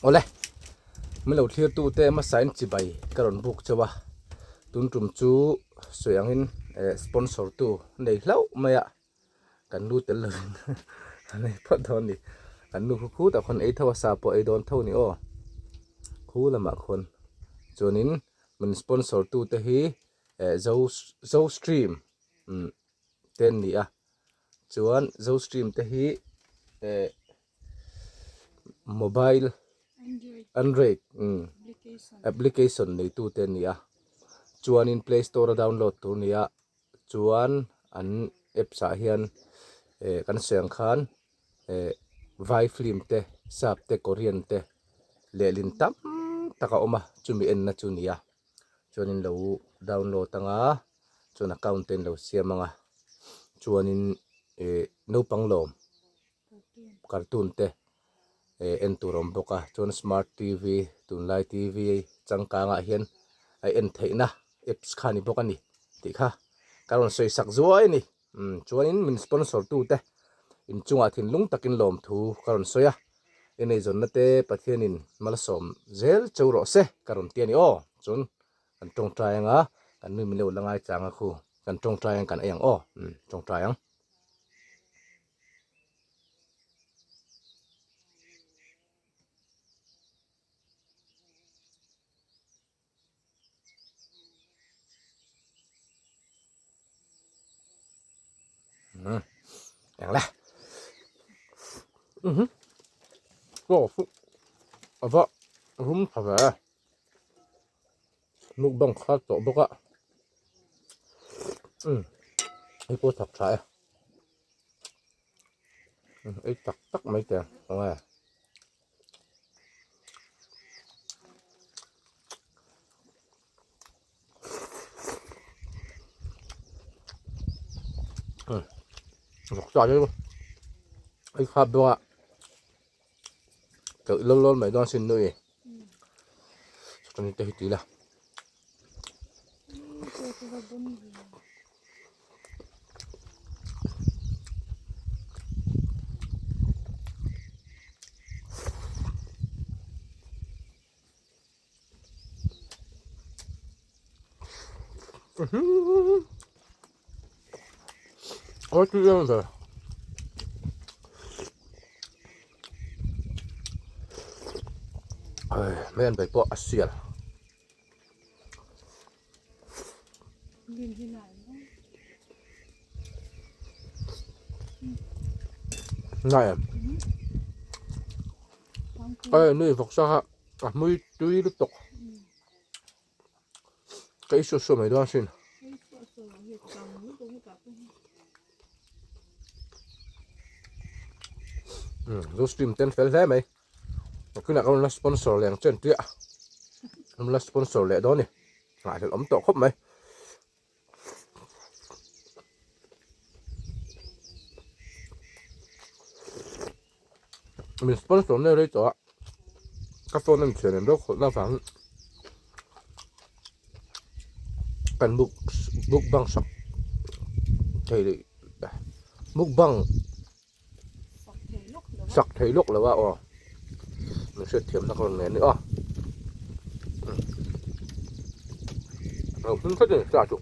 Awle, min lo thlirtute hmasain chibai ka rawn buk chauh a, tun tum chu sawi angin sponsor tu nei hlauh mai a, kan nu tel lovin a nei phawt dawn a ni. Kan nu khu khutah khawn ei tho a, sa pawh ei dawn tho a ni aw. Khu lamah khawn chuanin min sponsor tute hi zo zo stream te an ni a, chuan zo stream te hi eh mobile android application neitu te an ni a chuanin play store a download tur a ni a chuan an apps ah hian eh kan sawi ang khan eh vai film te sap te korean te lehlin tam tak a awm a chumi enna chu a ni a chuanin lo download anga chuan account te an lo siam anga chuanin eh naupang lawm cartoon te eh en tur a awm bawk a chuan smart tv tunlai tv changkang ah hian a en theihna apps kha a ni bawk a ni tih kha ka rawn sawi sak zuai a ni umm chuanin min sponsor tu te inchungah thinlung takin lawmthu ka rawn sawi a ineizawnna te Pathianin malsawm zel cheu rawh se ka rawn ti a ni aw chuan kan tawngtai anga kan nu min lo la ngai chang a khu kan tawngtai ang kan ei ang aw umm tawngtai ang. Eng le a va rum tha ve mukbang kha tawh bawk a hei pawh thak tha e ei tak tak mai teh ang e. Ei khap bawk a teuh lawl lawl mai dawn sin nui chutah te hi ti ila. Ôi chị em rồi. Ơi, mấy anh phải có xìa. Này. Ê, nuôi vọc sao hả? A hmui tui lutuk. Ka ei suah suah mai dawn asin. Zo stream ten fel hle mai. Nakinah ka rawn la sponsor leh ang che an tia. Rawn la sponsor leh dawn ni. Nghahhlelh awm tawh khawp mai. Min sponsor na rei tawh a ka phone a inchhiar em deuh khawlh avangin kan muk mukbang sak thei leh mukbang sak thei lawk lo a aw min hriatthiamna ka rawn nei a ni aw lo hming khat a ni ta chu.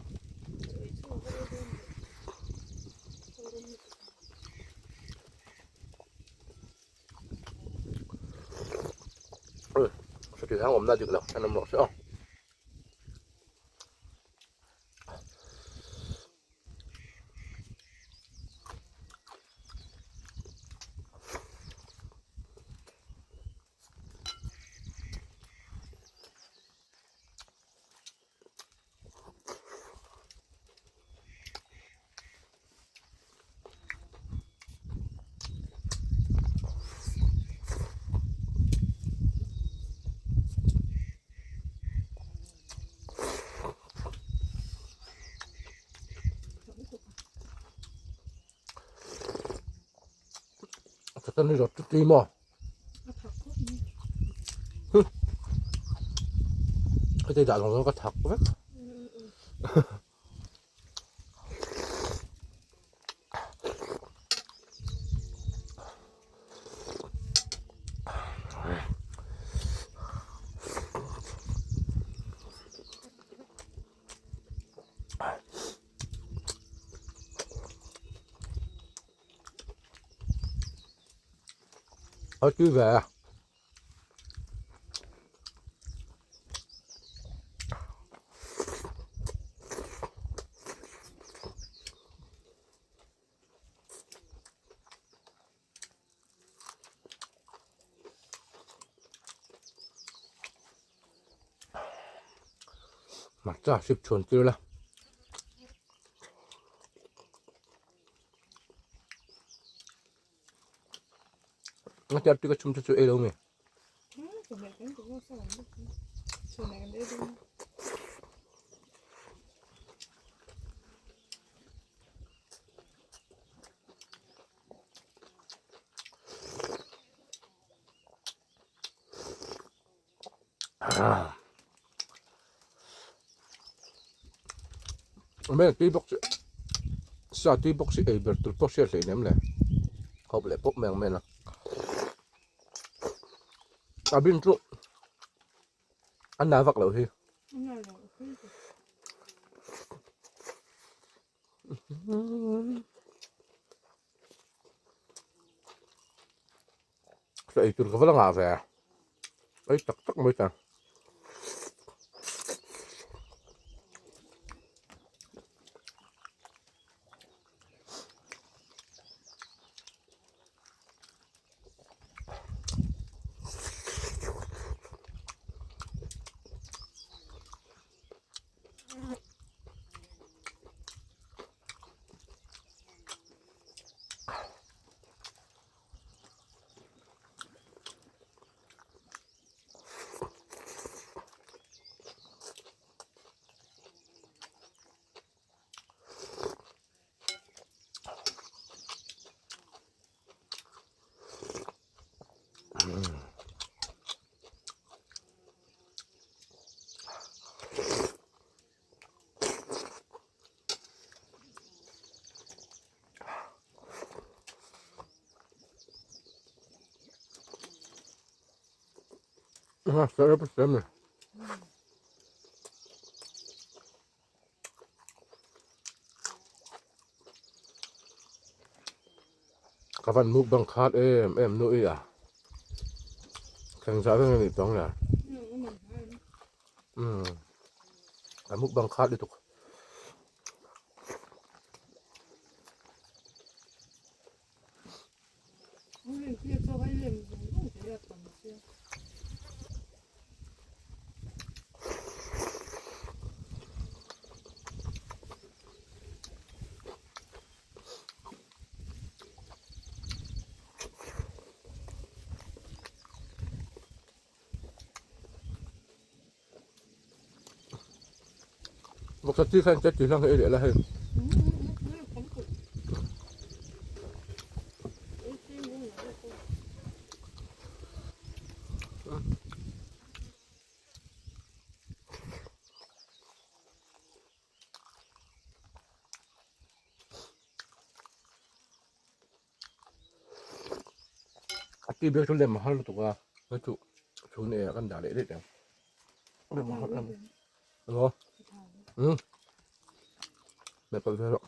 Heti hang awmna dik lo an awm rawh se aw. Ka ni rawt tui maw? Heti dah zawng zawng ka thak vek. A tui ve a. Hmarcha hrip chhuan tir la. Nga tiap ti ka chum chu chu ei lo nge. Mel tui bawk chu sa tui bawk si ei ber tur pawh hriat hleih nem le hawp leh pawp mai ang mel a a bin chu a na vak loh hi. Ka eitur ka va la ngah ve ei tak tak mai ta. Sarap a Ka van mukbang khat em em nu i a. Thleng zah veng anih tawng le. Umm. Ka mukbang khat lutuk. Vawksa chi khan che ti hlang ei leh la hei. A ti ber chu lem a har lutuk a hei chu chhun eh ah kan dah leh daih ang lem a har em emaw umm hmeh palh ve rawh.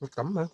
Nó cắm hả?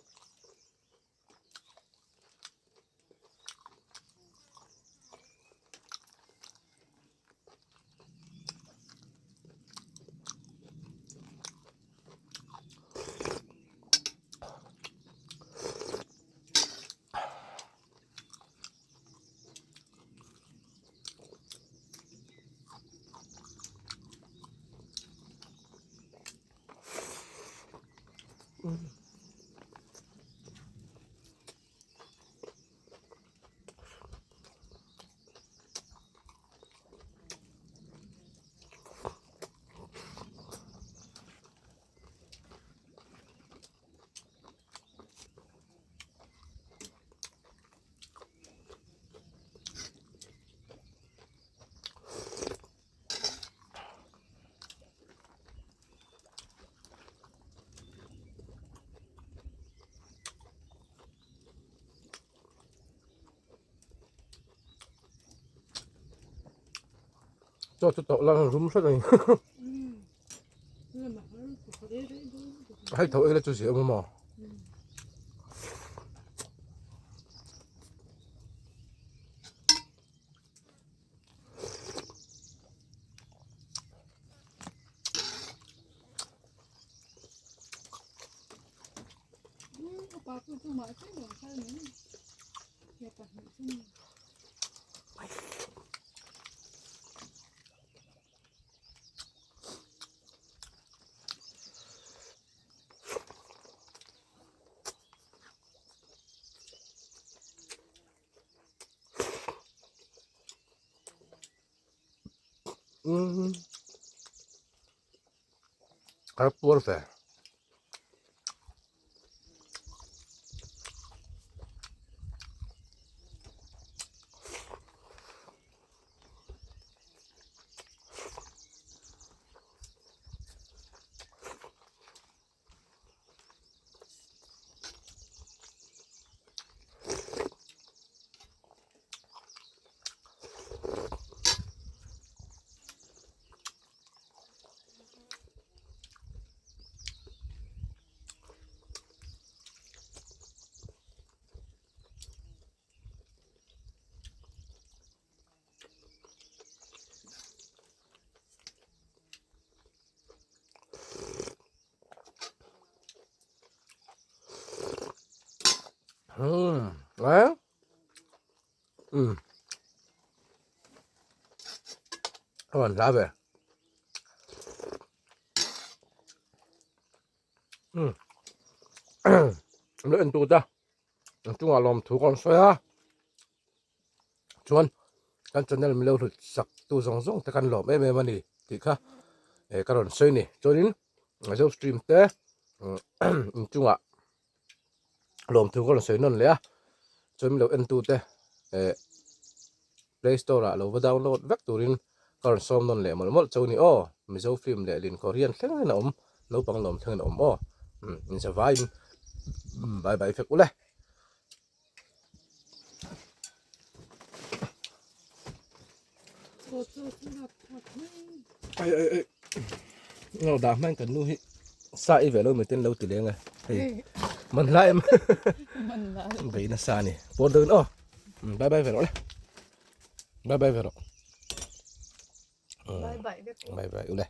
Chaw chu tawh lang rum hret a ni. Hei tho eile chu zia awm maw. Umm a puar ve. Umm eh umm a rawn hla ve umm lo en tut a a chungah lawmthu ka rawn sawi a. Chuan kan channel milo hlut sak tu zawng zawng te kan lawm em em a ni tih kha eh ka rawn sawi a ni. Chuanin Mizo stream te inchungah lawmthu ka rawn sawi nawn leh a, chuan milo en tu te eh play store ah lo va download vek turin ka rawn sawm nawn leh mawlh mawlh chauh a ni aw. Mizo film leh lin Korean thleng in a awm, naupang lawm thleng in a awm aw. Inzavaiin bye bye vek ule. Ai ai ai ngau dah hman kan nu hi sa i ve lo miten lo ti leng e hei man la em man la bei na sa ni por deuhin aw bye bye ve rawh le bye bye ve rawh bye bye bye bye ule.